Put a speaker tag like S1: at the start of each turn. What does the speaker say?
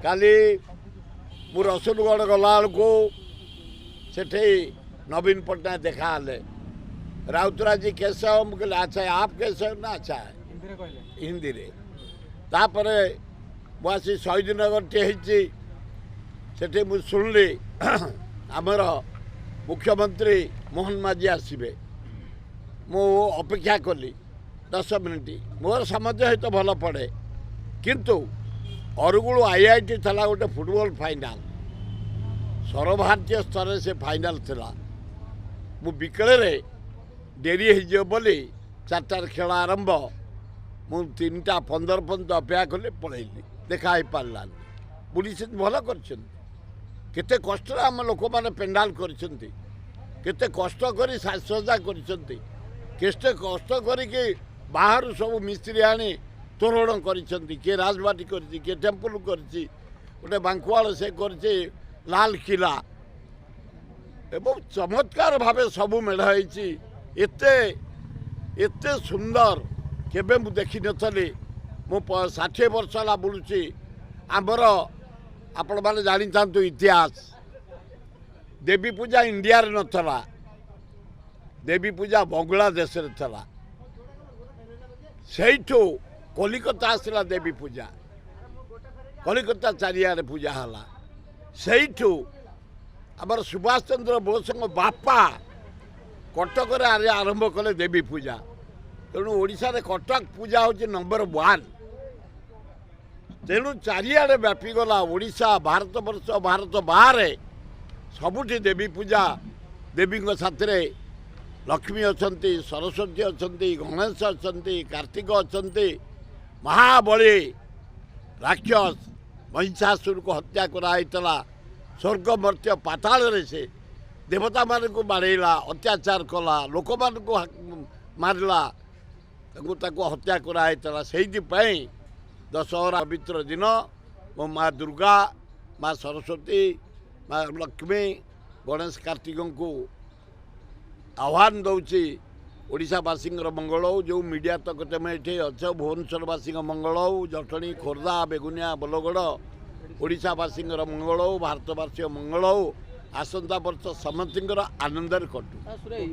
S1: କାଲି ମୁଁ ରସୁଲଗଡ଼ ଗଲାବେଳକୁ ସେଠି ନବୀନ ପଟ୍ଟନାୟକ ଦେଖା ହେଲେ। ରାଉତରାୟ जी कैसे हो? ମୁଁ କହିଲି अच्छा आप कैसे हो? ନା अच्छा है, ହିନ୍ଦୀରେ। ତାପରେ ମୁଁ ଆସି ଶହୀଦନଗରଟି ହେଇଛି, ସେଠି ମୁଁ ଶୁଣିଲି ଆମର ମୁଖ୍ୟମନ୍ତ୍ରୀ ମୋହନ ମାଝୀ ଆସିବେ। ମୁଁ ଅପେକ୍ଷା କଲି 10 ମିନିଟ୍। ମୋର ସମାଜ ସହିତ ଭଲ ପଡ଼େ, କିନ୍ତୁ ଅରୁଗୁଳ IIT ଥିଲା ଗୋଟେ ଫୁଟବଲ ଫାଇନାଲ୍, ସର୍ବଭାରତୀୟ ସ୍ତରରେ ସେ ଫାଇନାଲ୍ ଥିଲା। ମୁଁ ବିକଳରେ ଡେରି ହେଇଯିବ ବୋଲି 4ଟାରେ ଖେଳ ଆରମ୍ଭ, ମୁଁ 3:15 ପର୍ଯ୍ୟନ୍ତ ଅପେକ୍ଷା କଲି, ପଳେଇଲି, ଦେଖା ହେଇପାରିଲାନି। ବୁଲିଛନ୍ତି, ଭଲ କରିଛନ୍ତି। କେତେ କଷ୍ଟରେ ଆମ ଲୋକମାନେ ପେଣ୍ଡାଲ କରିଛନ୍ତି, କେତେ କଷ୍ଟ କରି ସାଜସଜ୍ଜା କରିଛନ୍ତି, କେତେ କଷ୍ଟ କରିକି ବାହାରୁ ସବୁ ମିସ୍ତ୍ରୀ ଆଣି ତୋରଣ କରିଛନ୍ତି। କିଏ ରାଜବାଟୀ କରିଛି, କିଏ ଟେମ୍ପଲ କରିଛି, ଗୋଟେ ବାଙ୍କୁଆଳ ସେ କରିଛି ଲାଲ କିଲା, ଏବଂ ଚମତ୍କାର ଭାବେ ସବୁ ମେଢ଼ ହେଇଛି। ଏତେ ଏତେ ସୁନ୍ଦର କେବେ ମୁଁ ଦେଖିନଥିଲି। ମୁଁ 60 ବର୍ଷ ହେଲା ବୁଲୁଛି। ଆମର ଆପଣମାନେ ଜାଣିଥାନ୍ତୁ ଇତିହାସ, ଦେବୀ ପୂଜା ଇଣ୍ଡିଆରେ ନଥିଲା, ଦେବୀ ପୂଜା ବଙ୍ଗଳାଦେଶରେ ଥିଲା। ସେଇଠୁ କଲିକତା ଆସିଲା ଦେବୀ ପୂଜା, କଲିକତା ଚାରିଆଡ଼େ ପୂଜା ହେଲା। ସେଇଠୁ ଆମର ସୁଭାଷ ଚନ୍ଦ୍ର ବୋଷଙ୍କ ବାପା କଟକରେ ଆରମ୍ଭ କଲେ ଦେବୀ ପୂଜା। ତେଣୁ ଓଡ଼ିଶାରେ କଟକ ପୂଜା ହେଉଛି ନମ୍ବର 1। ତେଣୁ ଚାରିଆଡ଼େ ବ୍ୟାପିଗଲା, ଓଡ଼ିଶା, ଭାରତବର୍ଷ, ଭାରତ ବାହାରେ ସବୁଠି ଦେବୀ ପୂଜା। ଦେବୀଙ୍କ ସାଥିରେ ଲକ୍ଷ୍ମୀ ଅଛନ୍ତି, ସରସ୍ୱତୀ ଅଛନ୍ତି, ଗଣେଶ ଅଛନ୍ତି, କାର୍ତ୍ତିକ ଅଛନ୍ତି। ମହାବଳୀ ରାକ୍ଷସ ମହିଷାସୁରକୁ ହତ୍ୟା କରାହେଇଥିଲା। ସ୍ୱର୍ଗ ମର୍ତ୍ତ୍ୟ ପାତାଳରେ ସେ ଦେବତାମାନଙ୍କୁ ବାଡ଼େଇଲା, ଅତ୍ୟାଚାର କଲା, ଲୋକମାନଙ୍କୁ ମାରିଲା, ତାକୁ ହତ୍ୟା କରାହେଇଥିଲା। ସେଇଥିପାଇଁ ଦଶହରା ପବିତ୍ର ଦିନ ମୋ ମା ଦୁର୍ଗା, ମା ସରସ୍ୱତୀ, ମା ଲକ୍ଷ୍ମୀ, ଗଣେଶ, କାର୍ତ୍ତିକଙ୍କୁ ଆହ୍ୱାନ ଦେଉଛି ଓଡ଼ିଶାବାସୀଙ୍କର ମଙ୍ଗଳ ହେଉ। ଯେଉଁ ମିଡ଼ିଆ ତକ ତୁମେ ଏଠି ଅଛ, ଭୁବନେଶ୍ୱରବାସୀଙ୍କ ମଙ୍ଗଳ ହେଉ, ଜଟଣୀ, ଖୋର୍ଦ୍ଧା, ବେଗୁନିଆ, ବୋଲଗଡ଼, ଓଡ଼ିଶାବାସୀଙ୍କର ମଙ୍ଗଳ ହେଉ, ଭାରତବାସୀଙ୍କ ମଙ୍ଗଳ ହେଉ। ଆସନ୍ତା ବର୍ଷ ସମସ୍ତଙ୍କର ଆନନ୍ଦରେ କଟୁ।